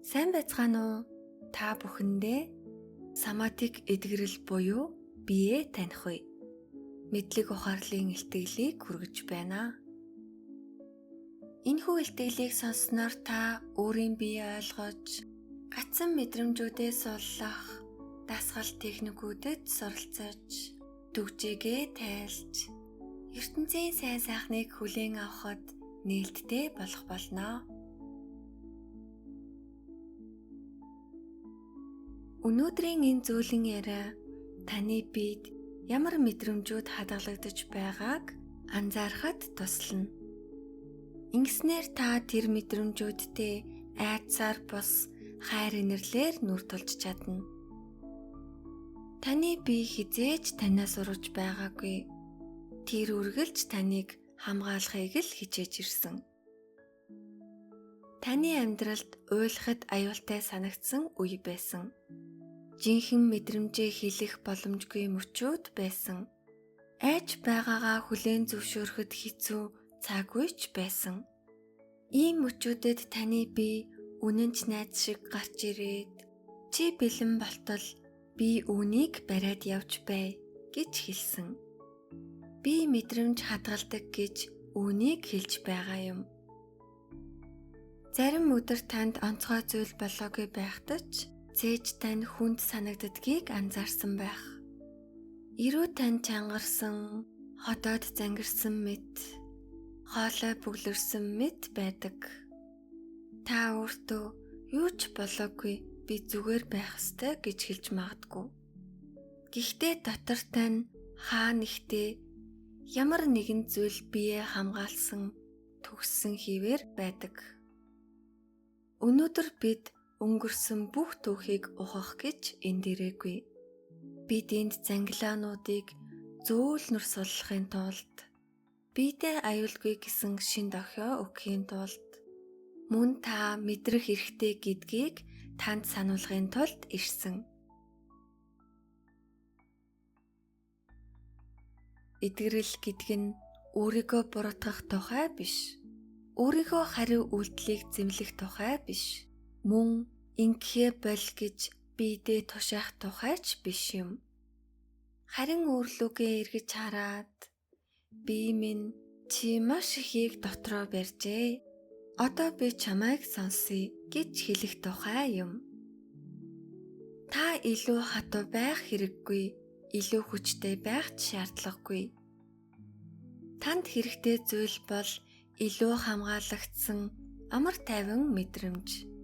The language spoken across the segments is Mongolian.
Сайн байцгаана уу? Та бүхэндээ соматик эдгэрэл буюу биеэ таних үе. Мэдлэг ухаарлын илтгэлийг хүргэж байна. Энэхүү илтгэлийг сонссноор та өөрийн биеэ ойлгож, гацсан мэдрэмжүүдээ суллах, дасгал техникүүдэд суралцаж, түгжээгээ тайлж, ертөнцийн сайн сайхныг хүлээн авахад нээлттэй болох болно. Өнөөдрийн энэ зөөлөн яриа таны биед ямар мэдрэмжүүд хадгалагдаж байгааг анзаарахад туслана. Ингэснээр та тэр мэдрэмжүүдтэй айдсаар бус хайр инэрлээр нүр тулж чадна. Таны бие хэзээ ч танаас урвж байгаагүй. Тэр үргэлж таныг хамгаалахыг л хичээж ирсэн. Таны амьдралд уйлахад аюултай санагдсан үе байсан. Жинхэнэ мэдрэмжээ хэлэх боломжгүй мөчүүд байсан. Айж байгаагаа хүлээн зөвшөөрөхөд хэцүү цаг үеч байсан. Ийм мөчүүдэд таны бие үнэн ч найз шиг гарч ирээд чи бэлэн болтол би үүнийг бариад явж бай гэж хэлсэн. Би мэдрэмж хадгалдаг гэж үүнийг хэлж байгаа юм. Зарим өдөр танд онцгой зүйл болоогүй байхдаа ч цээж тань хүнд санагддгийг анзаарсан байх. Ирүү тань чангарсан, ходоод зангирсан мэт, хоолой бүглэрсэн мэт байдаг. Та өөртөө юу ч болоогүй, би зүгээр байх ёстой гэж хэлж магадгүй. Гэхдээ дотор тань хаа нэгтээ ямар нэгэн зүйл биеэ хамгаалсан, төгссөн хэвээр байдаг. Өнөөдөр бид өнгөрсөн бүх түүхийг ухах гэж энд ирээгүй. Бид энд зангилаануудыг зөөлнөр суллахын тулд, биедээ аюулгүй гэсэн шин дохио өгөхийн тулд, мөн та мэдрэх эрхтэй гэдгийг танд сануулгын тулд ирсэн. Эдгэрэл гэдэг нь өөрийгөө буруутгах тухай биш. Өөрийнхөө хариу үйлдэлийг зэмлэх тухай биш. Мөн ингэхээ боль гэж биедээ тушаах тухай ч биш юм. Харин өөрлөгөө эргэж хараад би минь чи маш ихийг дотроо барьжээ. Одоо би чамайг сонсъё гэж хэлэх тухай юм. Та илүү хатуу байх хэрэггүй, илүү хүчтэй байх ч шаардлагагүй. Танд хэрэгтэй зүйл бол илүү хамгаалагдсан амар тайван мэдрэмж.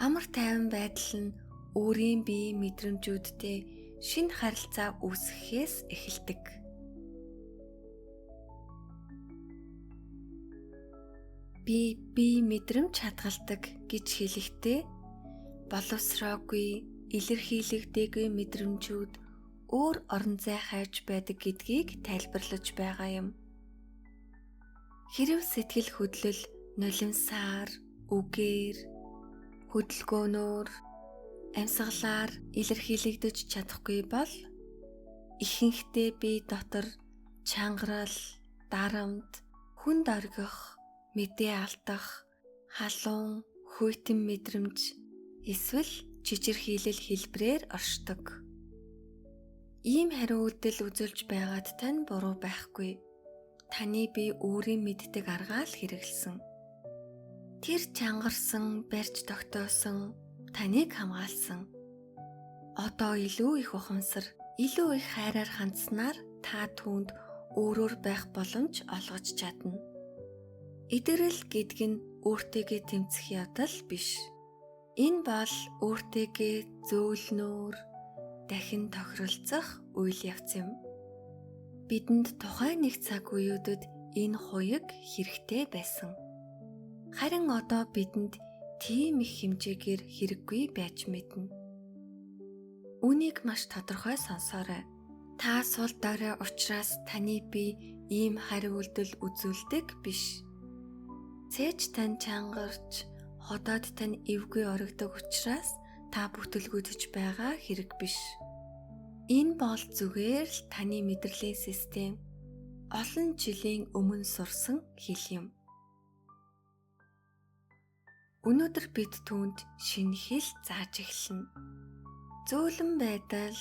Амар тайван байдал нь өөрийн биеийн мэдрэмжүүдтэй шинэ харилцаа үүсгэхээс эхэлдэг. Би бие мэдрэмж хадгалдаг гэж хэлэхдээ боловсроогүй, илэрхийлэгдээгүй мэдрэмжүүд өөр орон зай хайж байдаг гэдгийг тайлбарлаж байгаа юм. Хэрэв сэтгэл хөдлөл нулимсаар, үгээр, хөдөлгөөнөөр, амьсгалаар илэрхийлэгдэж чадахгүй бол ихэнхдээ бие дотор чангарал, дарамт, хүнд оргих, мэдээ алдах, халуун, хүйтэн мэдрэмж эсвэл чичирхийлэл хэлбэрээр оршдог. Ийм хариу үйлдэл үзүүлж байгаад тань буруу байхгүй. Таны бие өөрийн мэддэг аргаа л хэрэглэсэн. Тэр чангарсан, барьж тогтоосон, таныг хамгаалсан. Одоо илүү их ухамсар, илүү их хайраар хандсанаар та түүнд өөрөөр байх боломж олгож чадна. Эдгэрэл гэдэг нь өөртөөгөө тэмцэх явдал биш. Энэ бол өөртөөгөө зөөлнөөр дахин тохиролцох үйл явц юм. Бидэнд тухайн нэг цаг үеүүдэд энэ хуйг хэрэгтэй байсан. Харин одоо бидэнд тийм их хэмжээгээр хэрэггүй байж мэднэ. Үүнийг маш тодорхой сонсоорой. Та сул дорой учраас таны бие ийм хариу үйлдэл үзүүлдэг биш. Цээж тань чангарч, ходоод тань эвгүй орогдог учраас та бүтэлгүйтэж байгаа хэрэг биш. Энэ бол зүгээр л таны мэдрэлийн систем олон жилийн өмнө сурсан хэл юм. Өнөөдөр бид түүнд шинэ хэл зааж эхэлнэ. Зөөлөн байдал,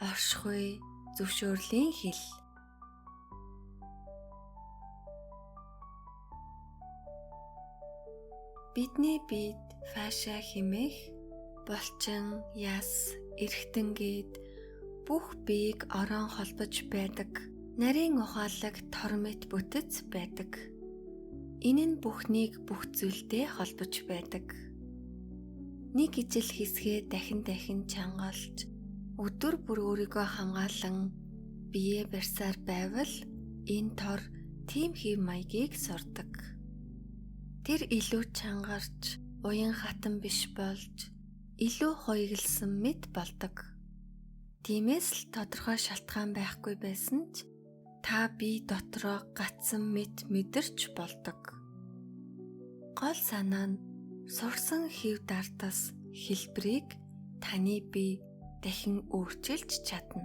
оршихуй, зөвшөөрлийн хэл. Бидний бид фашиа хэмээх булчин, яс, эрхтэн гээд бүх биеийг орон холбож байдаг. Нарийн ухаалаг тор мэт бүтэц байдаг. Энэ нь бүхнийг бүх зүйлтэй холбож байдаг. Нэг ижил хэсгээ дахин дахин чангалж өдөр бүр өөрийгөө хамгаалан биеэ барьсаар байвал энэ тор тийм хэв маягийг сурдаг. Тэр илүү чангарч, уян хатан биш болж, илүү хоёглсан мэт болдог. Тиймээс л тодорхой шалтгаан байхгүй байсан ч та бие дотроо гацсан мэт мэдэрч болдог. Гол санаа нь сурсан хэв дартас хэлбэрийг таны бие дахин өөрчилж чадна.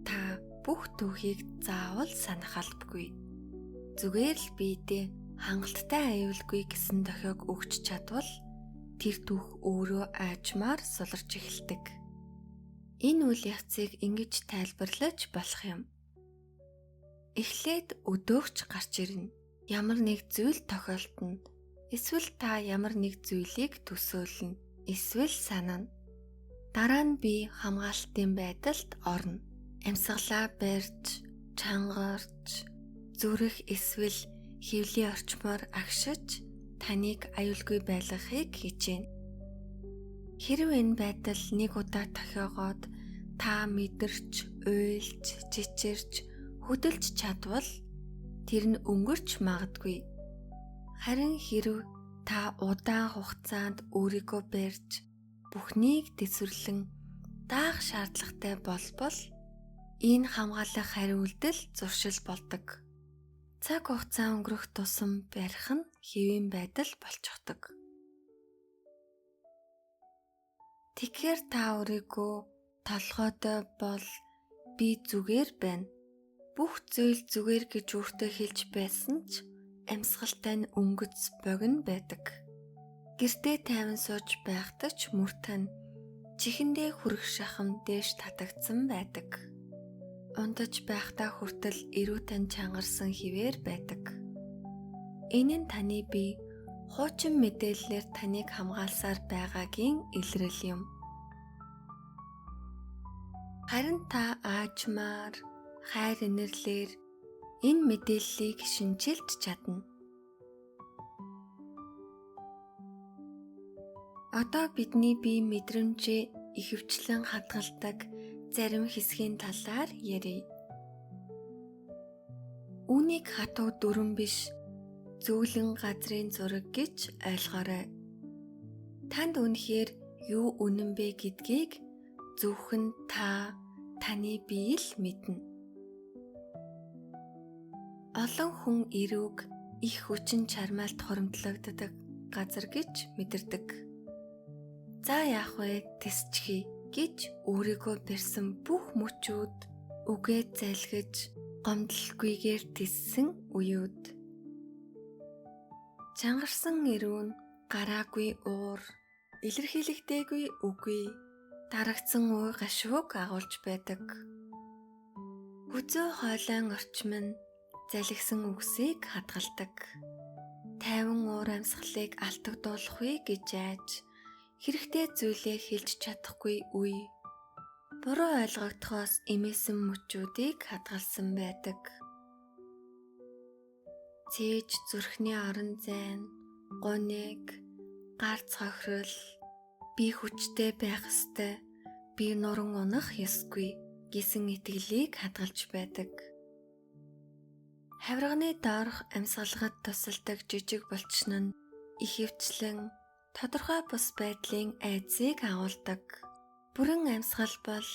Та бүх түүхийг заавал санах албагүй. Зүгээр л биедээ хангалттай аюулгүй гэсэн дохиог өгч чадвал тэр түүх өөрөө аажмаар суларч эхэлдэг. Энэ үйл явцыг ингэж тайлбарлаж болох юм. Эхлээд өдөөгч гарч ирнэ. Ямар нэг зүйл тохиолдоно. Эсвэл та ямар нэг зүйлийг төсөөлнө. Эсвэл санана. Дараа нь би хамгаалтын байдалд орно. Амьсгалаа барьж, чангарч, зүрх эсвэл хэвлийн орчмоор агшиж таныг аюулгүй байлгахыг хичээнэ. Хэрв энэ байдал нэг удаа тохиогоод та мэдэрч, уйлж, чичирч, хөдөлж чадвал тэр нь өнгөрч магадгүй. Харин хэрв та удаан хугацаанд өөрийгөө барьж, бүхнийг тэсвэрлэн даах шаардлагатай болбол энэ хамгаалах хариу үйлдэл зуршил болдог. Цаг хугацаа өнгөрөх тусам барих нь хэвийн байдал болчихдог. Тэгэхээр та өөрийгөө толгойтой бол би зүгээр байна. Бүх зүйл зүгээр гэж өөртөө хэлж байсан ч амьсгалтай нь өнгөц богино байдаг. Гэртээ тайван сууж байхдаа ч мөр тань чихэндээ хүрэх шахам дээш татагдсан байдаг. Унтаж байхдаа хүртэл эрүү тань чангарсан хിവэр байдаг. Энэ нь таны бие хуучин мэдээллээр таныг хамгаалсаар байгаагийн илрэл юм. Харин та аажмаар, хайр инэрлээр энэ мэдээллийг шинчилж чадна. Одоо бидний бие мэдрэмжээ ихэвчлэн хадгалдаг зарим хэсгийн талаар ярья. Үүнийг хатуу дүрэм биш, зөөлөн газрын зураг гэж ойлгоорой. Танд үнэхээр юу үнэн бэ гэдгийг зөвхөн та, таны бие л мэднэ. Олон хүн эрүүг их хүчин чармайлт хуримтлагддаг газар гэж мэдэрдэг. За яах вэ, тэсчихье гэж өөрийгөө барьсан бүх мөчүүд үгээ залгиж гомдлолгүйгээр тэссэн үеүд. Чангарсан эрүү нь гараагүй уур, илэрхийлэгдээгүй үгүй, дарагдсан уй гашууг агуулж байдаг. Хүзүү хойлон орчим нь залгисан үгсийг хадгалдаг. Тайван уур амьсгалыг алдагдуулахгүй гэж айж хэрэгтэй зүйлээ хэлж чадахгүй үе. Буруу ойлгогдохоос эмээсэн мөчүүдийг хадгалсан байдаг. Цээж зүрхний орон зайн, гуниг, гар цохирол, би хүчтэй байх ёстой, би нуран унах ёсгүй гэсэн итгэлийг хадгалж байдаг. Хавирганы доорх амьсгалгад тусалдаг жижиг булчин нь ихэвчлэн тодорхой бус байдлын айдсыг агуулдаг. Бүрэн амьсгал бол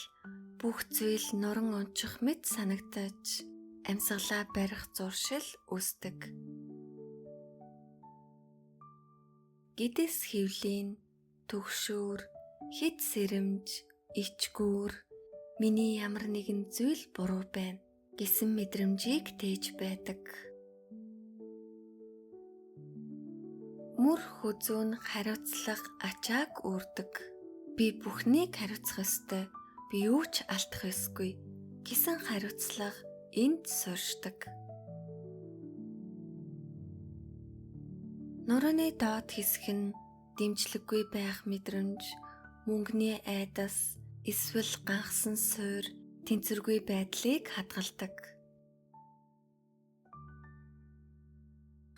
бүх зүйл нуран унчих мэт санагдаж амьсгалаа барих зуршил үүсдэг. Гэдэс хэвлийн, түгшүүр, хэд сэрэмж, ичгүүр, миний ямар нэгэн зүйл буруу байна гэсэн мэдрэмжийг тээж байдаг. Мөр хүзүүн хариуцлага ачааг үүрдэг. Би бүхнийг хариуцах ёстой. Би юу ч алдах ёсгүй гэсэн хариуцлага энд суурьшдаг. Нурууны доод хэсэг нь дэмжлэггүй байх мэдрэмж, мөнгөний айдас, эсвэл ганхсан суур, тэнцвэргүй байдлыг хадгалдаг.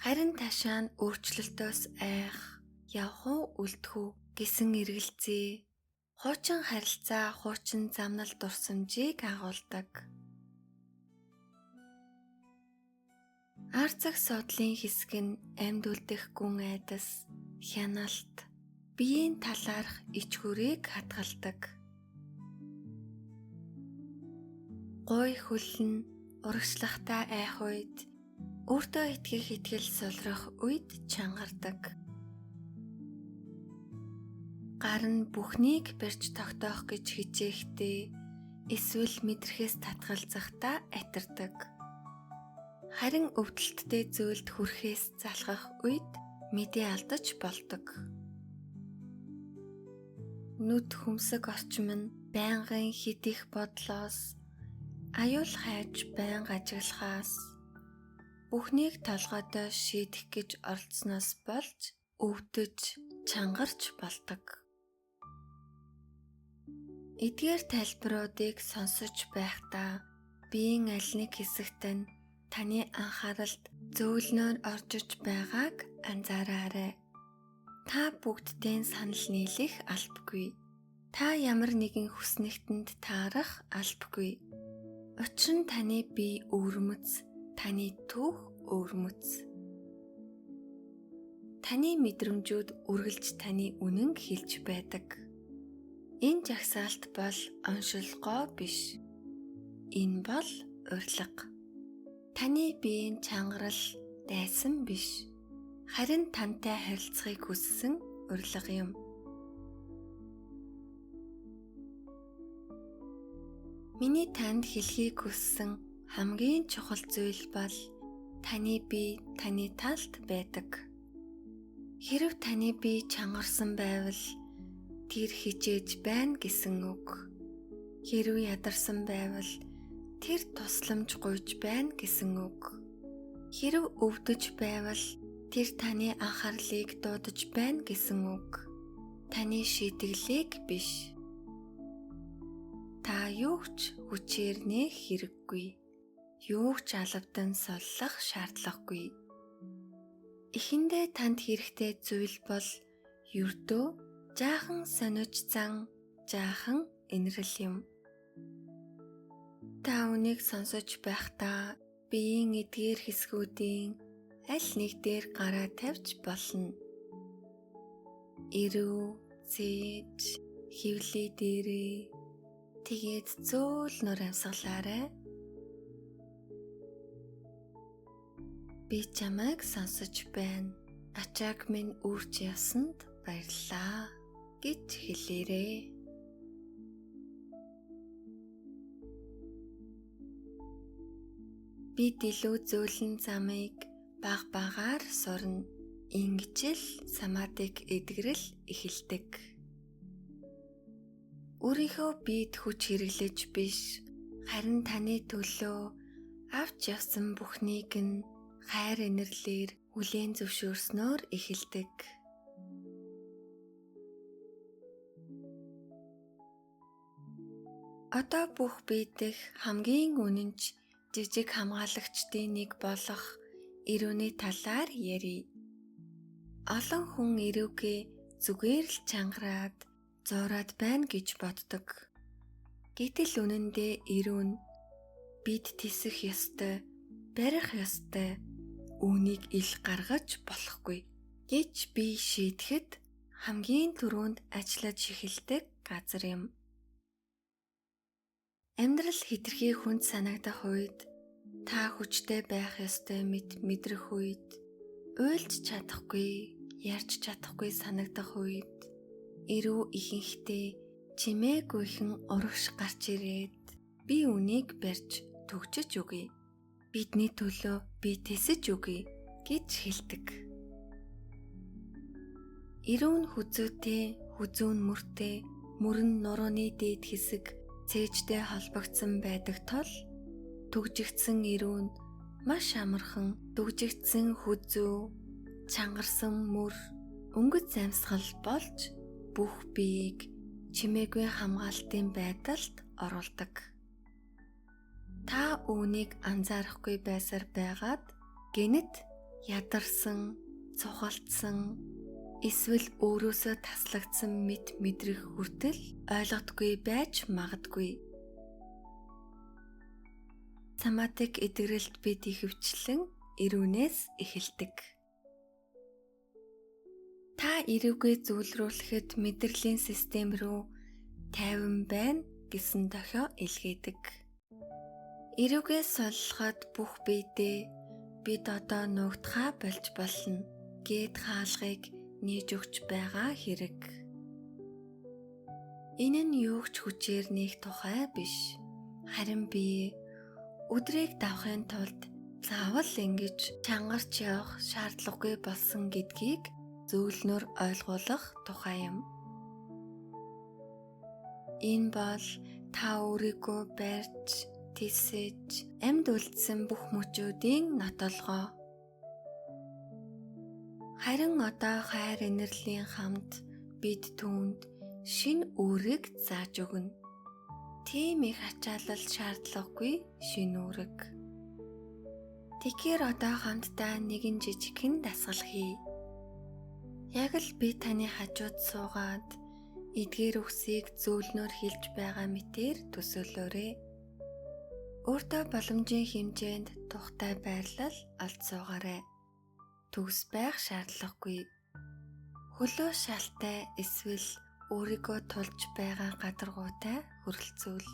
Харин таашаа нь өөрчлөлтөөс айх, явах уу үлдэх үү гэсэн эргэлзээ, хуучин харилцаа, хуучин замнал дурсамжийг агуулдаг. Ард цаг суудлын хэсэг нь амьд үлдэх гүн айдас, хяналт, биеийн талаарх ичгүүрийг хадгалдаг. Гуй хөл нь урагшлахдаа айх үед, өөртөө итгэх итгэл сулрах үед чангардаг. Гар нь бүхнийг барьж тогтоох гэж хичээхдээ эсвэл мэдрэхээс татгалзахдаа атирдаг. Харин өвдөлттэй зүйлд хүрэхээс залхах үед мэдээ алдаж болдог. Нүд хөмсөг орчим нь байнгын хит их бодлоос, аюул хайж байнга ажиглахаас, бүхнийг толгойдоо шийдэх гэж оролдсоноос болж өвдөж чангарч болдог. Эдгээр тайлбаруудыг сонсож байхдаа биеийн аль нэг хэсэгт нь таны анхааралд зөөлнөөр орж байгааг анзаараарай. Та бүгдтэй санал нийлэх албагүй. Та ямар нэгэн хүснэгтэнд таарах албагүй. Учир нь таны бие өвөрмөц, таны түүх өвөрмөц. Таны мэдрэмжүүд үргэлж таны үнэн хэлж байдаг. Энэ жагсаалт бол оншилгоо биш. Энэ бол урилга. Таны биеийн чангарал дайсан биш. Харин тантай харилцахыг хүссэн урилга юм. Миний танд хэлхийг хүссэн хамгийн чухал зүйл бол таны бие таны талд байдаг. Хэрв таны бие чангарсан байвал тэр хичээж байна гэсэн үг. Хэрв ядарсан байвал тэр тусламж гуйж байна гэсэн үг. Хэрв өвдөж байвал тэр таны анхаарлыг дуудаж байна гэсэн үг. Таны шийтгэлийг биш. Та юу ч хүчээр нээх хэрэггүй. Юу ч алавдан суллах шаардлагагүй. Эхэндээ танд хэрэгтэй зүйл бол ердөө жаахан сониуч зан, жаахан инрэл юм. Та үнийг сонсож байхдаа биеийн эдгээр хэсгүүдийн аль нэг дээр гараа тавьж болно. Эрүү, зээж, хөвлий дээрээ тэгээд зөөлнөр амьсгалаарай. Би чамайг сонсож байна. Ачааг минь үүрч явсанд баярлалаа гэж хэлээрэй. Бид илүү зөөлөн замыг баг багаар сурна. Ингэж л самадыг эдгэрэл эхэлдэг. Өөрийнхөө биед хүч хэрэглэж биш, харин таны төлөө авч явсан бүхнийг нь хайр инэрлээр хүлээн зөвшөөрснөөр эхэлдэг. Одоо бүх бие дэх хамгийн үнэнч жижиг хамгаалагчдын нэг болох эрүүний талаар ярий. Олон хүн эрүүгээ зүгээр л чангараад зуураад байна гэж боддог. Гэтэл үнэндээ эрүү нь бид тэсэх ёстой, барих ёстой, үүнийг ил гаргаж болохгүй гэж би шийдэхэд хамгийн түрүүнд ажиллаж эхэлдэг газар юм. Амьдрал хэтэрхий хүнд санагдах үед, та хүчтэй байх ёстой мэт мэдрэх үед, уйлж чадахгүй, ярьж чадахгүй санагдах үед, эрүү ихэнхдээ чимээгүйхэн урагш гарч ирээд би үнийг барьж төгжиж өгье. Бидний төлөө би тэсэж өгье гэж хэлдэг. Эрүүн хүзүүтэй, хүзүүн мөртэй, мөр нь нурууны дээд хэсэг цээжтэй холбогдсон байдаг тул түгжигдсэн эрүүн маш амархан түгжигдсэн хүзүү, чангарсан мөр, өнгөц амьсгал болж бүх биеийг чимээгүй хамгаалтын байдалд оруулдаг. Та үүнийг анзаарахгүй байсаар байгаад гэнэт ядарсан, цухалдсан, эсвэл өөрөөсөө таслагдсан мэт мэдрэх хүртэл ойлгодгүй байж магадгүй. Соматик эдгэрэлт бид ихэвчлэн эрүүнээс эхэлдэг. Та эрүүгээ зөвлөрүүлэхэд мэдрэлийн систем рүү тайван байна гэсэн дохио илгээдэг. Эрүүгээ суллахад бүх биедээ бид одоо нуугдахаа болж болно гэд хаалгыг нээж өгч байгаа хэрэг. Энэ нь юу ч хүчээр нээх тухай биш. Харин би өдрийг давахын тулд заавал ингэж чангарч явах шаардлагагүй болсон гэдгийг зөөлнөр ойлгуулах тухай юм. Энэ бол та өөрийгөө барьж, тэсэж, амьд үлдсэн бүх мөчүүдийн нотолгоо. Харин одоо хайр инэрлийн хамт бид түүнд шинэ үүрэг зааж өгнө. Тийм их ачаалал шаардлагагүй шинэ үүрэг. Тэгэхээр одоо хамтдаа нэгэн жижигхэн дасгал хий. Яг л би таны хажууд суугаад эдгээр үгсийг зөөлнөөр хэлж байгаа мэтээр төсөөлөөрэй. Өөртөө боломжийн хэмжээнд тухтай байрлал олж суугаарай. Төгс байх шаардлагагүй. Хөлөө шалтай эсвэл өөрийгөө тулж байгаа гадаргуутай хөрөлцүүл.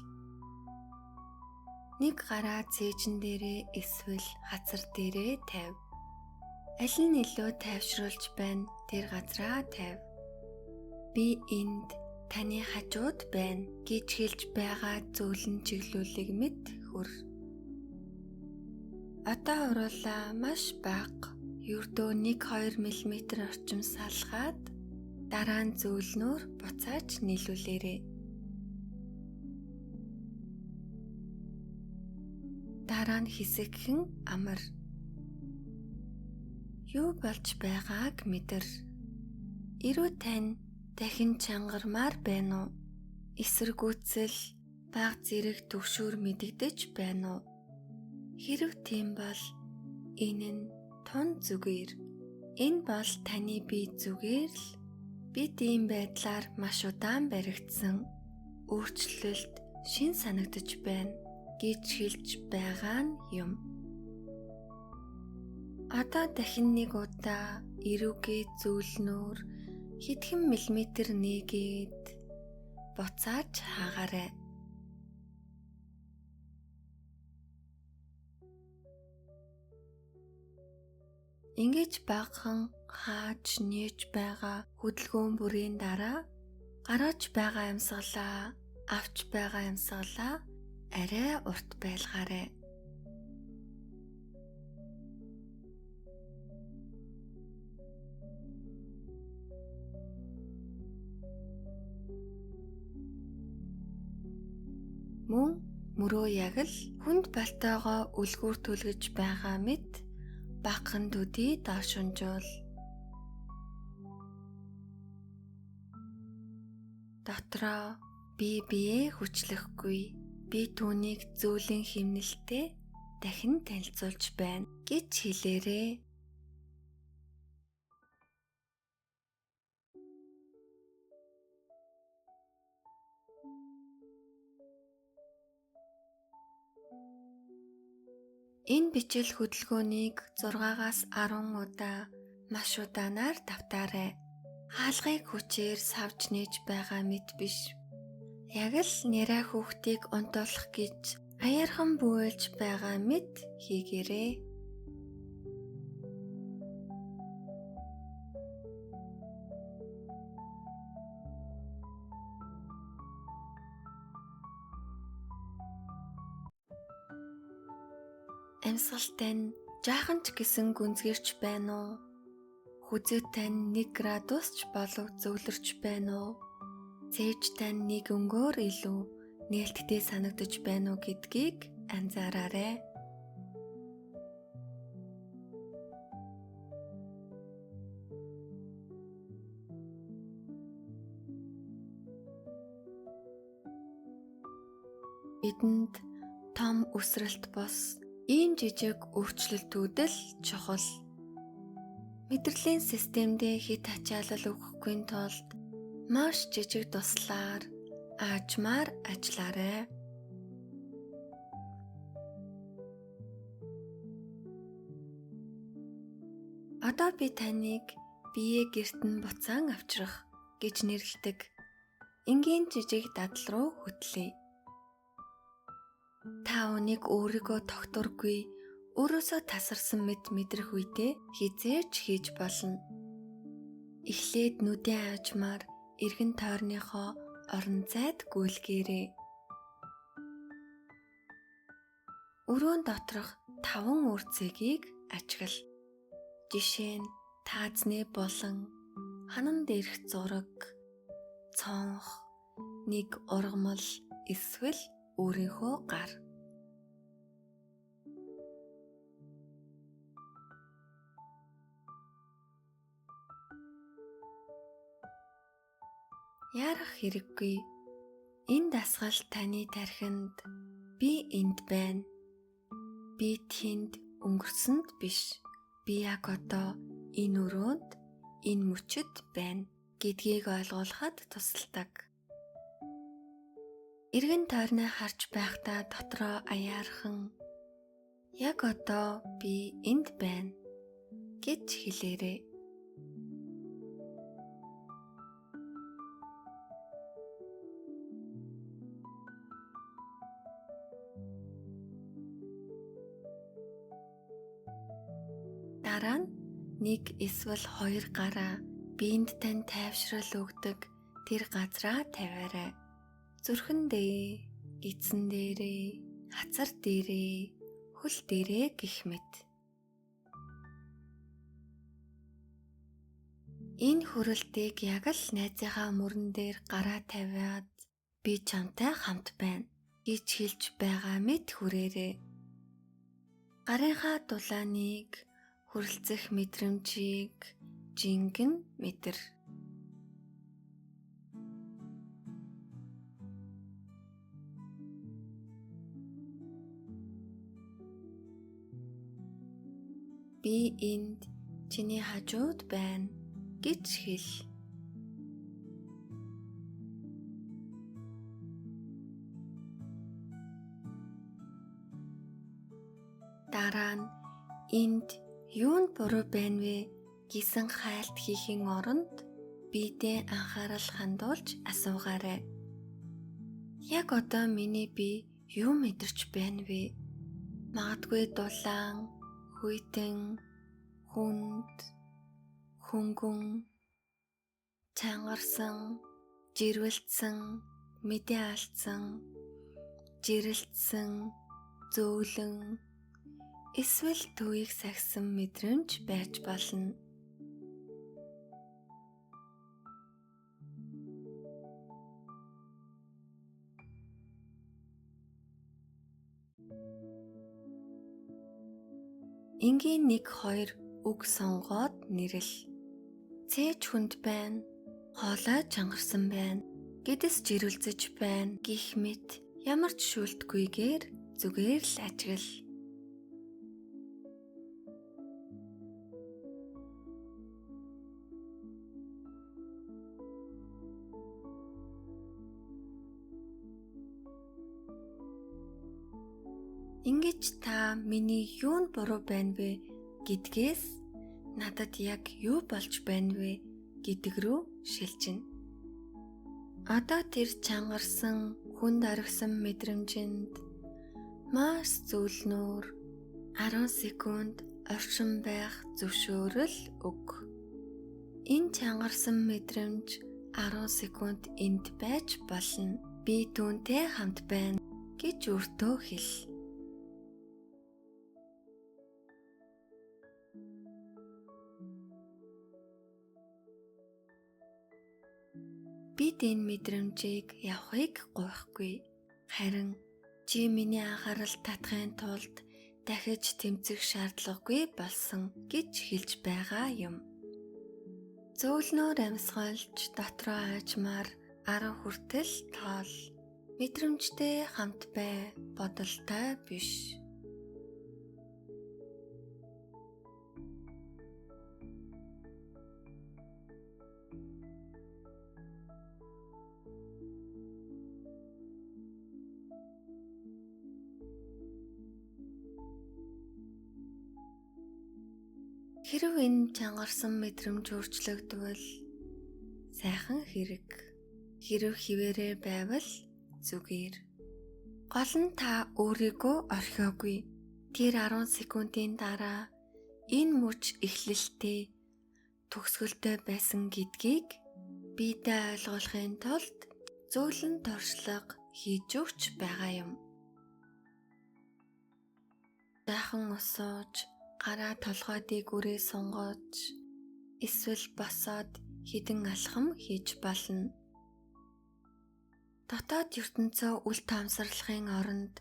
Нэг гараа цээжин дээрээ эсвэл хацар дээрээ тавь. Аль нь илүү тайвшруулж байна тэр газраа тавь. Би энд таны хажууд байна гэж хэлж байгаа зөөлөн чиглүүлэг мэт хөр. Одоо уруулаа маш бага, ердөө 1-2 мм орчим салгаад дараа нь зөөлнөөр буцааж нийлүүлээрэй. Дараа нь хэсэгхэн амар. Юу болж байгааг мэдэр. Эрүү тань дахин чангармаар байна уу? Эсэргүүцэл, баг зэрэг төгшүүр мэдэгдэж байна уу? Хэрв тийм бол энэ нь тун зүгээр. Энэ бол таны бие зүгээр л бид ийм байдлаар маш удаан баригдсан өөрчлөлт шин санагдаж байна гэж хэлж байгаа нь юм. Одоо дахин нэг удаа эрүүгээ зөөлнөөр хэдхэн миллиметр нээгээд буцааж хаагаарай. Ингэж багахан хааж нээж байгаа хөдөлгөөн бүрийн дараа гаргаж байгаа амьсгалаа, авч байгаа амьсгалаа арай урт байлгаарай. Мөн мөрөө яг л хүнд балтайгоо үлгүүр түлгэж байгаа мэт багахан төдий доошинжуул. Дотроо би биеэ хүчлэхгүй, би түүнийг зөөлөн химнэлтэй дахин танилцуулж байна гэж хэлээрэй. Энэ бичил хөдөлгөөнийг 6-аас 10 удаа маш удаанаар давтаарай. Хаалгыг хүчээр савж нээж байгаа мэт биш. Яг л нэраа хүүхдийг унтуулах гэж аяархан бөөлж байгаа мэт хийгээрэй. Амьсгалтай нь жаахан ч гэсэн гүнзгийрч байна уу? Хүзүү тань 1 градус ч болов зөвлөрч байна уу? Цээж тань нэг өнгөөр илүү нээлттэй санагдаж байна уу гэдгийг анзаараарай. Бидэнд том өсрэлт бос ийм жижиг өөрчлөлтүүд л чухал. Мэдрэлийн системдээ хэт ачаалал өгөхгүй тулд маш жижиг туслаар аажмаар ажиллаарай. Одоо би таныг бие гэрт нь буцаан авчрах гэж нэрлэдэг энгийн жижиг дадал руу хөтлөе. Та үүнийг өөрийгөө тогтворгүй, өөрөөсөө тасарсан мэт мэдрэх үедээ хизээ ч хийж болно. Эхлээд нүдэн аажмаар эргэн тойрныхоо орон зайд гүйлгээрэй. Өрөөн доторх 5 үр цэгийг ажигла. Жишээ нь таазны булан, ханан дээрх зураг, цонх, нэг ургамал эсвэл өөрийнхөө гар. Яарах хэрэггүй. Энэ дасгал таны тархинд би энд байна. Би тэнд өнгөрсөнд биш. Би яг одоо энэ өрөөнд, энэ мөчөд байна гэдгийг ойлгуулахад тусалдаг. Эргэн тойрноо харж байхдаа дотроо аяархан яг одоо би энд байна гэж хэлээрэй. Дараа нь нэг эсвэл хоёр гараа биед тань тайвшрал өгдөг тэр газраа тавиарай. Зүрхэн дээр, гидсэн дээрээ, хацар дээрээ, хөл дээрээ гэх мэт. Энэ хөрөлтийг яг л найзынхаа мөрөн дээр гараа тавиад би чамтай хамт байна гэж хэлж байгаа мэт хүрээрэй. Гарынхаа дулааныг, хүрэлцэх мэдрэмжийг жингэн мэдэр. Би энд чиний хажууд байна гэж хэл. Дараа нь энд юунд буруу байна вэ гэсэн хайлт хийхин оронд биедээ анхаарал хандуулж асуугаарай. Яг одоо миний бие юу мэдэрч байна вэ? Магадгүй дулаан, хүйтэн, хүнд, хөнгөн, чангарсан, жирвэлцсэн, мэдээ алдсан, жирэлцсэн, зөөлөн эсвэл төвийг сахисан мэдрэмж байж болно. Энгийн 1-2 үг сонгоод нэрэл. Цээж хүнд байна, хоолой чангарсан байна, гэдэс жирэлзэж байна гэх мэт ямар ч шүүлтгүйгээр зүгээр л ажигла. Ингэж та миний юунд буруу байна вэ гэдгээс надад яг юу болж байна вэ гэдэг рүү шилжинэ. Одоо тэр чангарсан, хүнд орхисон мэдрэмжинд маш зөөлнөөр 10 секунд оршин байх зөвшөөрөл өг. Энэ чангарсан мэдрэмж 10 секунд энд байж болно. Би түүнтэй хамт байна гэж өөртөө хэл. Бид энэ мэдрэмжийг явахыг гуйхгүй. Харин чи миний анхаарал татахын тулд дахиж тэмцэх шаардлагагүй болсон гэж хэлж байгаа юм. Зөөлнөөр амьсгалж дотроо аажмаар 10 хүртэл тоол. Мэдрэмжтэй хамт бай, бодолтой биш. Хэрв энэ чангарсан мэдрэмж өөрчлөгдвөл сайхан хэрэг. Хэрв хിവэрээ байвал зүгээр. Гол нь та өөрийгөө орхиогүй. Тэр 10 секундын дараа энэ мөч эхлэлтэй төгсгөлтэй байсан гэдгийг биедээ ойлгуулахын тулд зөөлөн туршлага хийж өгч байгаа юм. Сайхан ус ууж, гараа толгой дээгүүрээ сунгаж, эсвэл босоод хэдэн алхам хийж болно. Дотоод ертөнцөө үл тоомсорлохын оронд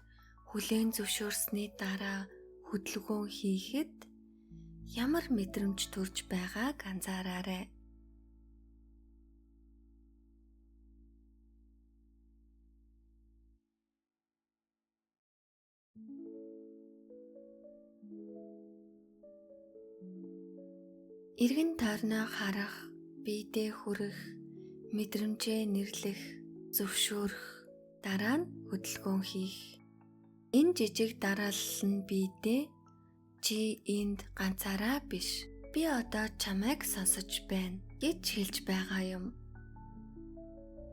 хүлээн зөвшөөрсний дараа хөдөлгөөн хийхэд ямар мэдрэмж төрж байгааг анзаараарай. Эргэн тойрноо харах, биедээ хүрэх, мэдрэмжээ нэрлэх, зөвшөөрөх, дараа нь хөдөлгөөн хийх. Энэ жижиг дараалал нь биедээ чи энд ганцаараа биш, би одоо чамайг сонсож байна гэж хэлж байгаа юм.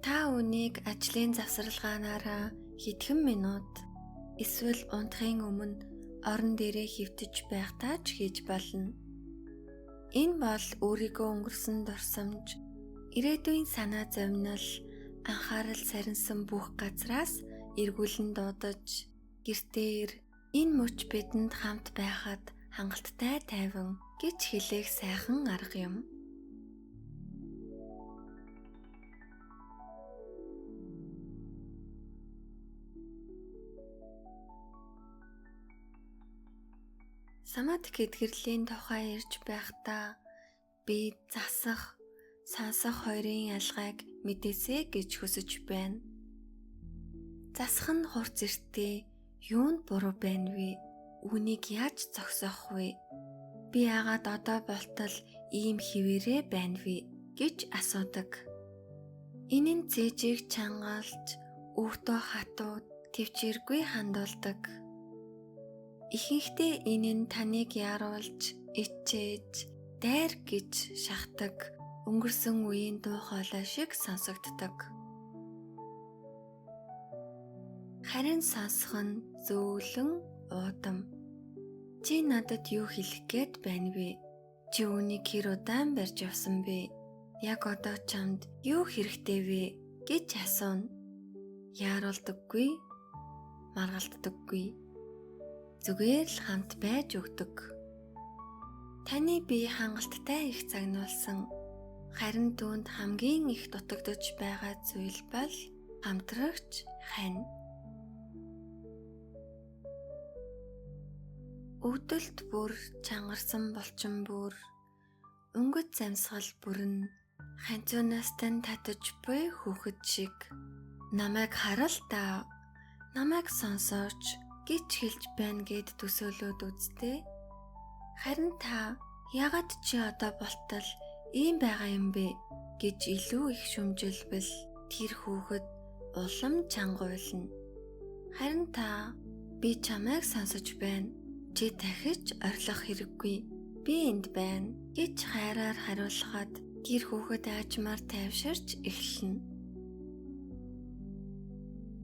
Та үүнийг ажлын завсарлагаанаараа хэдхэн минут эсвэл унтахын өмнө орон дээрээ хэвтэж байхдаа ч хийж болно. Энэ бол өөрийгөө өнгөрсөн дурсамж, ирээдүйн санаа зовнил, анхаарал сарнсан бүх газраас эргүүлэн дуудаж, гэртээ ир, энэ мөч бидэнд хамт байхад хангалттай тайван гэж хэлэх сайхан арга юм. Самадх эдгэрлийн тухай ярьж байхдаа би засах, сонсох хоёрын ялгааг мэдээсэй гэж хүсэж байна. Засах нь хурц эртээ юунд буруу байна вэ? Үүнийг яаж зогсоох вэ? Би яагаад одоо болтол ийм хിവэрээ байна вэ гэж асуудаг. Энэ нь цээжийг чангалж, өөртөө хатуу, төвчээргүй хандуулдаг. Ихэнхдээ энэ нь таныг яаруулж, ичээж, дайр гэж шахдаг, өнгөрсөн үеийн дуу хоолой шиг сонсогддог. Харин сонсох нь зөөлөн уудам. Чи надад юу хэлэх гээд байна вэ? Чи үүнийг хэр удаан барьж явсан бэ? Яг одоо чамд юу хэрэгтэй вэ гэж асууна. Яаруулдаггүй, маргалддаггүй. Зүгээр л хамт байж өгдөг. Таны бие хангалттай их загнуулсан. Харин түүнд хамгийн их дутагдж байгаа зүйл бол хамтрагч хань. Өвдөлт бүр чангарсан булчин бүр өнгөц амьсгал бүрэн ханцуунаас тань татаж буй хүүхэд шиг намайг харал та, намайг сонсооч гэж хэлж байна гэд төсөөлөөд үзтээ. Харин та яагаад чи одоо болтол ийм байгаа юм бэ гэж илүү их шүмжилбэл тэр хүүхэд улам чангуйлна. Харин та би чамайг сонсож байна. Чи дахиж орилох хэрэггүй. Би энд байна гэж хайраар хариулахад тэр хүүхэд аажмаар тайвширч эхэлнэ.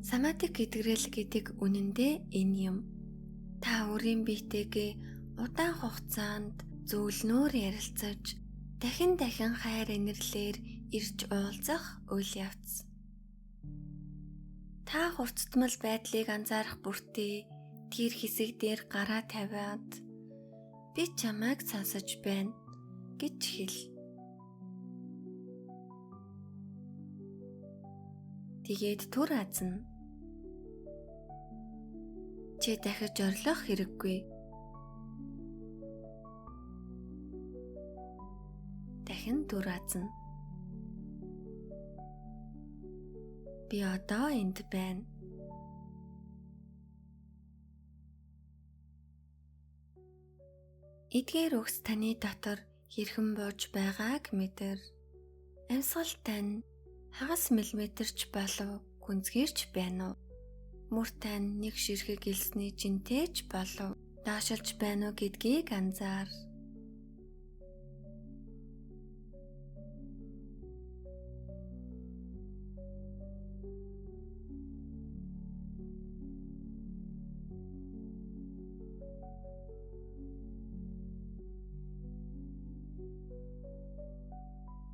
Самадик эдгэрэл гэдэг үнэндээ энэ юм. Та өөрийн биетэйгээ удаан хугацаанд зөөлнөөр ярилцаж, дахин дахин хайр инэрлээр ирж уулзах үйл явц. Та хурцтмал байдлыг анзаарах бүртээ тэр хэсэг дээр гараа тавиад би чамайг сонсож байна гэж хэл. Тэгээд түр азна. Чи дахиж орлох хэрэггүй. Дахин түр азна. Би одоо энд байна. Эдгээр үгс таны дотор хэрхэн бууж байгааг мэдэр. Амьсгал тань хагас миллиметрч болов гүнзгийрч байна уу? Мөр тань нэг ширхэг элсний жинтэй ч болов доошилж байна уу гэдгийг анзаар.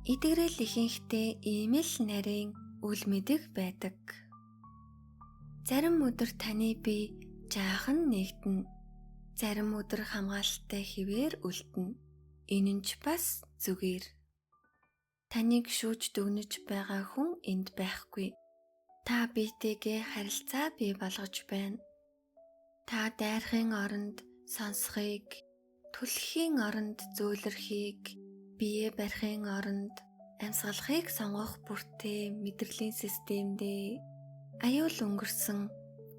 Эдгэрэл ихэнхдээ ийм л нарийн үл мэдэх байдаг. Зарим өдөр таны бие жаахан нэгдэнэ. Зарим өдөр хамгаалалтай хэвээр үлдэнэ. Энэ нь ч бас зүгээр. Таныг шүүж дүгнэж байгаа хүн энд байхгүй. Та биетэйгээ харилцаа бий болгож байна. Та дайрахын оронд сонсохыг, түлхэхийн оронд зөөлрөхийг, бие барихын оронд амьсгалахыг сонгох бүртээ мэдрэлийн системдээ аюул өнгөрсөн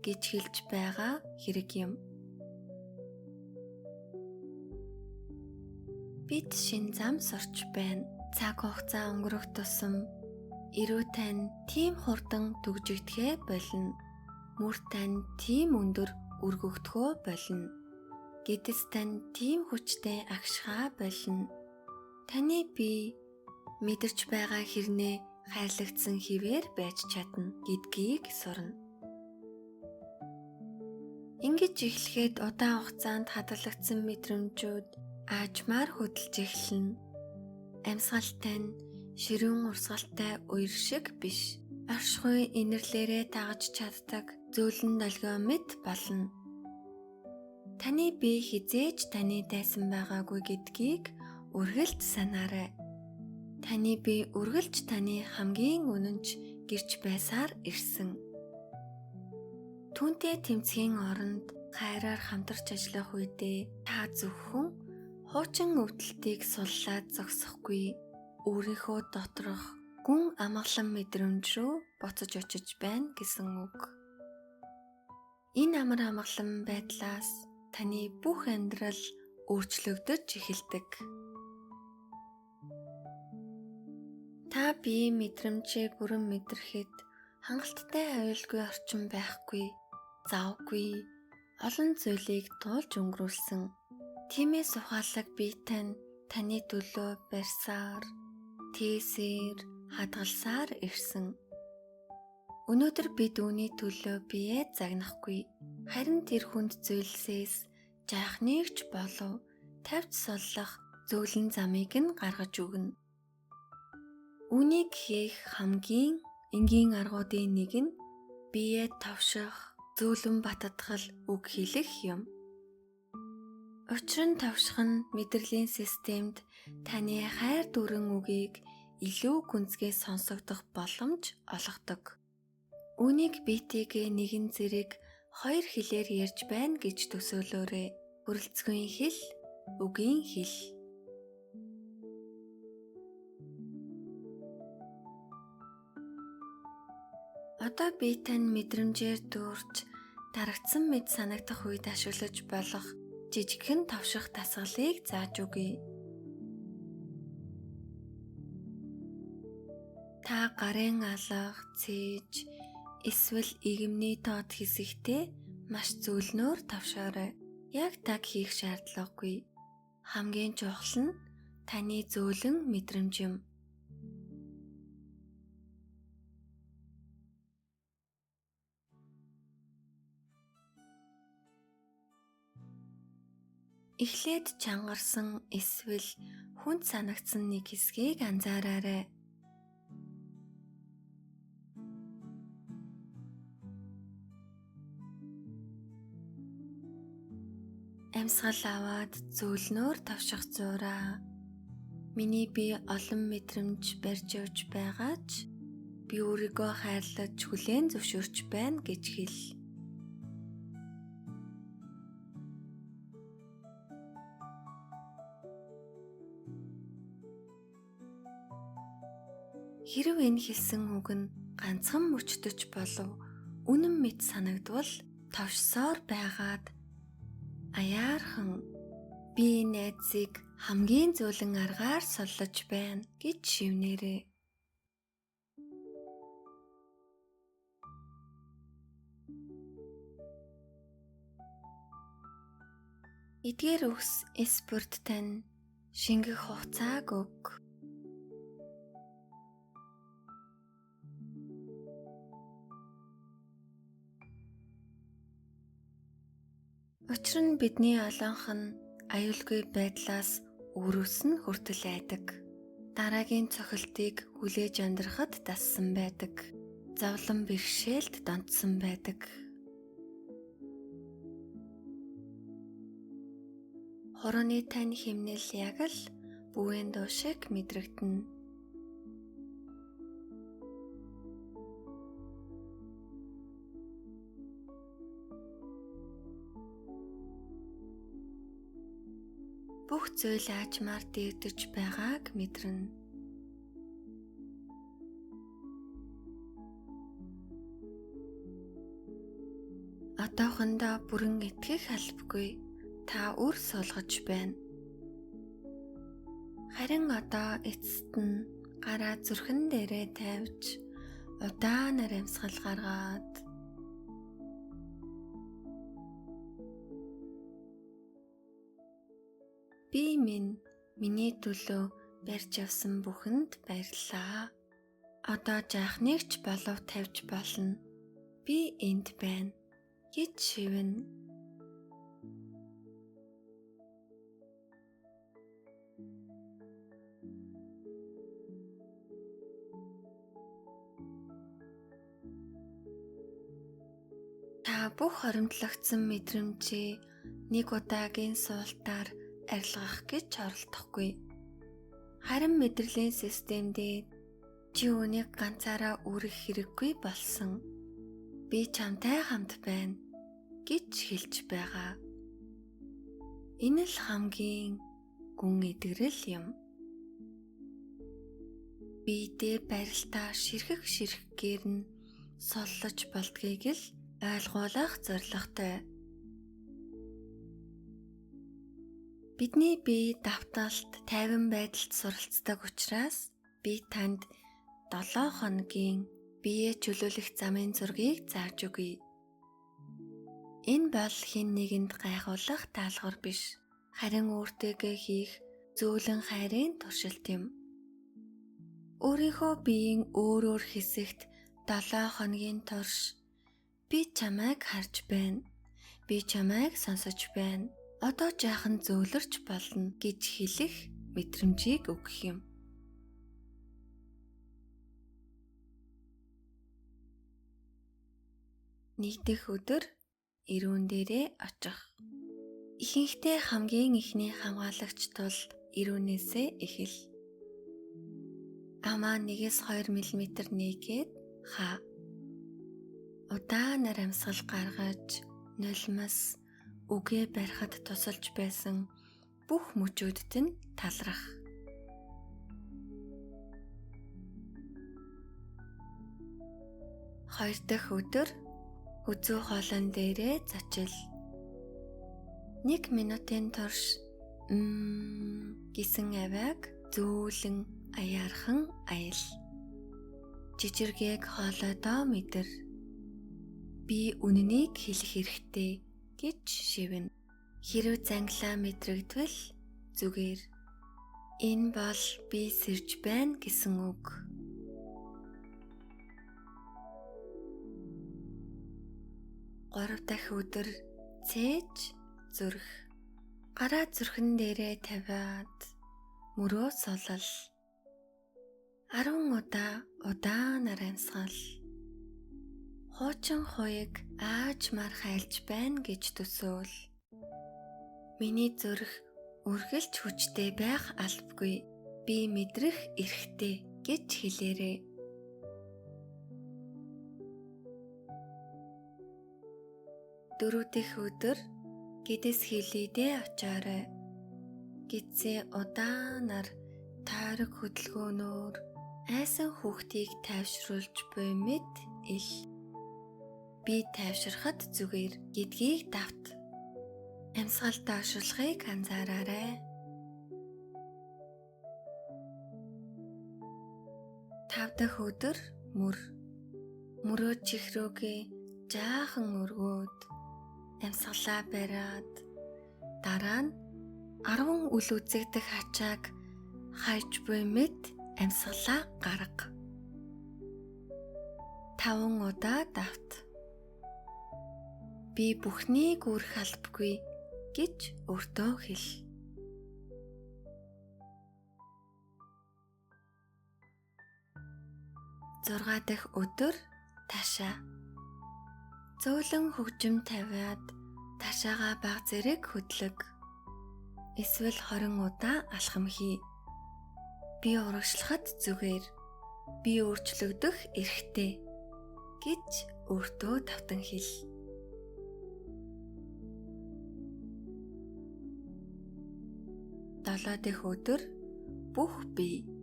гэж хэлж байгаа хэрэг юм. Бид шин зам сурч байна. Цаг хугацаа өнгөрөх тусам эрүү тань тийм хурдан түгжигдэхээ болно. Мөр тань тийм өндөр өргөгдөхөө болно. Гэдэс тань тийм хүчтэй агшгаа болно. Таны бие мэдэрч байгаа хэрнээ хайрлагдсан хэвээр байж чадна гэдгийг сурна. Ингэж эхлэхэд удаан хугацаанд хадгалагдсан мэдрэмжүүд аажмаар хөдөлж эхэлнэ. Амьсгал тань ширүүн урсгалтай үер шиг биш. Оршихуй инэрлээрээ дагаж чаддаг зөөлөн долгион мэт болно. Таны бие хэзээ ч таны дайсан байгаагүй гэдгийг үргэлж санаарай. Таны бие үргэлж таны хамгийн үнэнч гэрч байсаар ирсэн. Түүнтэй тэмцэхийн оронд хайраар хамтарч ажиллах үедээ та зөвхөн хуучин өвдөлтийг суллаад зогсохгүй, өөрийнхөө доторх гүн амгалан мэдрэмж рүү буцаж очиж байна гэсэн үг. Энэ амар амгалан байдлаас таны бүх амьдрал өөрчлөгдөж эхэлдэг. Та биеийн мэдрэмжээ бүрэн мэдрэхэд хангалттай аюулгүй орчин байхгүй, завгүй, олон зүйлийг туулж өнгөрүүлсэн. Тиймээс ухаалаг бие тань таны төлөө барьсаар, тээсээр, хадгалсаар ирсэн. Өнөөдөр бид үүний төлөө биеэ загнахгүй. Харин тэр хүнд зүйлсээс жаахныг ч болов тавьж суллах зөөлөн замыг нь гаргаж өгнө. Үүнийг хийх хамгийн энгийн аргуудын нэг нь биеэ товших, зөөлөн баттгал үг хэлэх юм. Учир нь товших нь мэдрэлийн системд таны хайр дүүрэн үгийг илүү гүнзгий сонсогдох боломж олгодог. Үүнийг биетэйгээ нэгэн зэрэг хоёр хэлээр ярьж байна гэж төсөөлөөрэй. Хүрэлцгийн хэл, үгийн хэл. Одоо би тань мэдрэмжээр дүүрч дарагдсан мэд санагдах үед ашиглаж болох жижигхэн товших дасгалыг зааж өгье. Та гарын алга, цээж, эсвэл игэмний тод хэсэгтээ маш зөөлнөөр товшоорой. Яг таг хийх шаардлагагүй. Хамгийн чухал нь таны зөөлөн мэдрэмж юм. Эхлээд чангарсан эсвэл хүнд санагдсан нэг хэсгийг анзаараарай. Амьсгал аваад зөөлнөөр товших зуураа. Миний бие олон мэдрэмж барьж явж байгаа ч Би өөрийгөө хайрлаж хүлээн зөвшөөрч байна гэж хэл. Хэрв энэ хэлсэн үг нь ганцхан мөчтөж болов үнэн мэт санагдвал товшсоор байгаад аяархан би энэ айдсыг хамгийн зөөлөн аргаар соллож байна гэж шивнээрэй. Эдгээр үгс эс бүрд тань шингэх хугацааг өг. Учир нь бидний олонх нь аюулгүй байдлаас өөрөөс нь хүртэл айдаг. Дараагийн цохилтыг хүлээж амьдрахад дассан байдаг. Зовлон бэрхшээлд донтсон байдаг. Хурууны тань хэмнэл яг л бүвэн дуу шиг мэдрэгдэнэ. Бүх зүйл аажмаар дэгдэж байгааг мэдэрнэ. Одоохондоо бүрэн итгэх албагүй. Та үр суулгаж байна. Харин одоо эцэст нь гараа зүрхэн дээрээ тавьж удаанаар амьсгал гаргаад би минь миний төлөө барьж явсан бүхэнд баярлалаа. Одоо жаахныг ч болов тавьж болно. Би энд байна гэж шивнэ. Та бүх хоримтлогдсон мэдрэмжээ нэг удаагийн суултаар арилгах гэж оролдохгүй. Харин мэдрэлийн системдээ чи үүнийг ганцаараа үүрэх хэрэггүй болсон. Би чамтай хамт байна гэж хэлж байгаа. Энэ л хамгийн гүн эдгэрэл юм. Биедээ барилтаа ширхэг ширхгээр нь соллож болдгийг л ойлгуулах зорилготой. Бидний бие давталт тайван байдалд суралцдаг учраас би танд 7 хоногийн биеэ чөлөөлөх замын зургийг зааж өгье. Энэ бол хэн нэгэнд гайхуулах даалгавар биш. Харин өөртөөгөө хийх зөөлөн хайрын туршилт юм. Өөрийнхөө биеийн өөр өөр хэсэгт 7 хоногийн турш би чамайг харж байна. Би чамайг сонсож байна. Одоо жаахан зөөлөрч болно гэж хэлэх мэдрэмжийг өгөх юм. Нэг дэх өдөр эрүүн дээрээ очих. Ихэнхдээ хамгийн эхний хамгаалагч тул эрүүнээсээ эхэл. Амаа 1-2 мм нээгээд хаа. Удаанаар амьсгал гаргаж, нулимс үгээ барихад тусалж байсан бүх мөчүүдэд нь талрах. Хоёр дахь өдөр хүзүү хоолон дээрээ зочил. 1 минутын турш гэсэн авиаг зөөлөн аяархан аял. Жижиргээг хоолойдоо мэдэр. Би үнэнийг хэлэх хэрэгтэй гэж шивнэ. Хэрв зангилаа мэдрэгдвэл зүгээр. Энэ бол би сэрж байна гэсэн үг. Гурав дахь өдөр цээж зүрх. Гараа зүрхэн дээрээ тавиад мөрөө сулал. 10 удаа удаанаар амьсгал. Хуучин хуйг аажмаар хайлж байна гэж төсөөл. Миний зүрх үргэлж хүчтэй байх албагүй. Би мэдрэх эрхтэй гэж хэлээрэй. 4 дахь өдөр гэдэс хилийдээ очоорой. Гэдсээ удаанаар тойрог хөдөлгөөнөөр айсан хүүхдийг тайвшруулж буй мэт ил. Би тайвширхад зүгээр гэдгийг давт. Амьсгал доошруулахыг анзаараарай. 5 дахь өдөр мөр. Мөрөө чихрөөгээ жаахан өргөөд амьсгалаа бариад дараа нь 10 үл үзэгдэх ачааг хайж буй мэт амьсгалаа гарга. 5 удаа давт. Би бүхнийг үүрэх албагүй гэж өөртөө хэл. 6 дахь өдөр таашаа. Зөөлөн хөгжим тавиад таашаагаа баг зэрэг хөдлөг. Эсвэл 20 удаа алхам хий. Би урагшлахад зүгээр. Би өөрчлөгдөх эрхтэй гэж өөртөө тавтан хэл. 7 дахь өдөр бүх бие.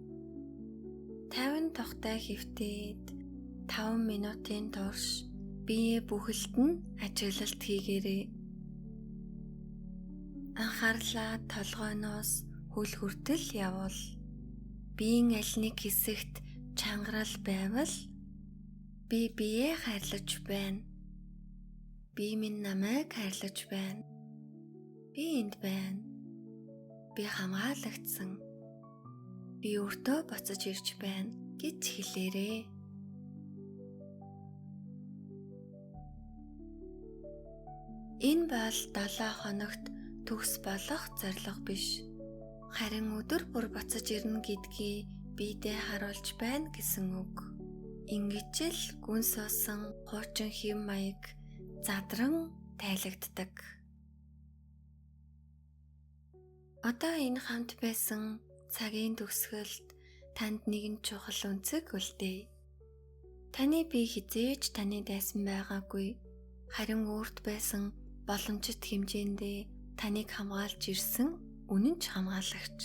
50 тухтай хэвтээд 5 минутын турш бие бүхэлд нь ажиглалт хийгээрэй. Анхаарлаа толгойноос хөл хүртэл явуул. Биеийн аль нэг хэсэгт чангарал байвал би биеэ хайрлаж байна. Би минь намайг хайрлаж байна. Би энд байна. Би хамгаалагдсан. Би өөртөө буцаж ирж байна гэж хэлээрэй. Энэ бол 7 хоногт төгс болох зорилго биш. Харин өдөр бүр буцаж ирнэ гэдгийг биедээ харуулж байна гэсэн үг. Ингэж л гүн суусан хуучин хэв маяг задран тайлагддаг. Одоо энэ хамт байсан цагийн төгсгөлд танд нэгэн чухал өнцөг үлдээе. Таны бие хэзээ ч таны дайсан байгаагүй. Харин өөрт байсан боломжит хэмжээндээ таныг хамгаалж ирсэн үнэн ч хамгаалагч.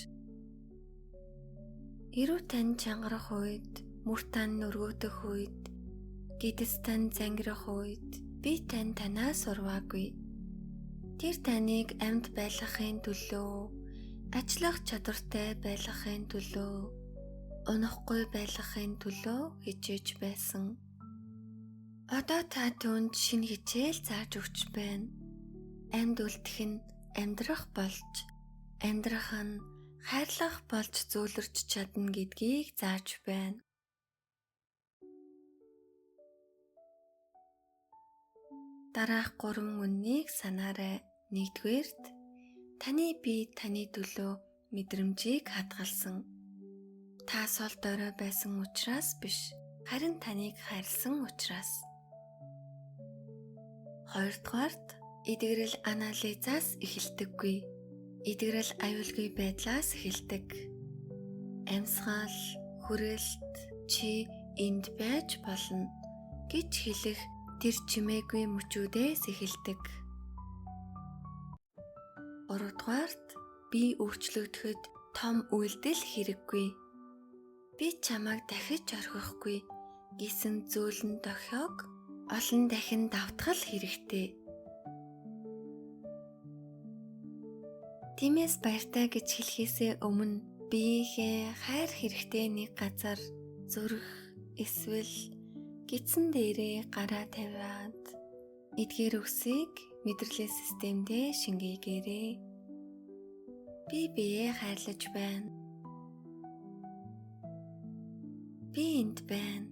Эрүү тань чангарах үед, мөр тань өргөөдөх үед, гэдэс тань зангирах үед би тань танаас урваагүй. Тэр таныг амьд байлгахын төлөө, ажиллах чадвартай байлгахын төлөө, унахгүй байлгахын төлөө хичээж байсан. Одоо та түүнд шинэ хичээл зааж өгч байна. Амьд үлдэх нь амьдрах болж, амьдрах нь хайрлах болж зөөлрч чадна гэдгийг зааж байна. Дараах 3 үннийг санаарай. Нэгдүгээрт, таны бие таны төлөө мэдрэмжийг хадгалсан. Та сул дорой байсан учраас биш, харин таныг хайрлсан учраас. Хоёрдугаарт, эдгэрэл анализаас эхэлдэггүй. Эдгэрэл аюулгүй байдлаас эхэлдэг. Амьсгал, хүрэлт, чи энд байж болно гэж хэлэх тэр чимээгүй мөчүүдээс эхэлдэг. Гуравдугаарт, би өөрчлөгдөхөд том үйлдэл хэрэггүй. Би чамайг дахиж орхихгүй гэсэн зөөлөн дохиог олон дахин давтгал хэрэгтэй. Тиймээс баяртай гэж хэлэхээсээ өмнө биеийнхээ хайр хэрэгтэй нэг газар зүрх эсвэл гидсэн дээрээ гараа тавиад эдгээр үгсийг мэдрэлийн системдээ шингээгээрэй. Би биеэ хайрлаж байна. Би энд байна.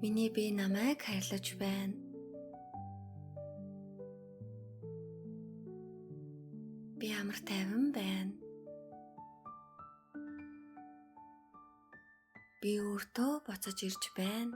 Миний бие намайг хайрлаж байна. Би амар тайван байна. Би өөртөө буцаж ирж байна.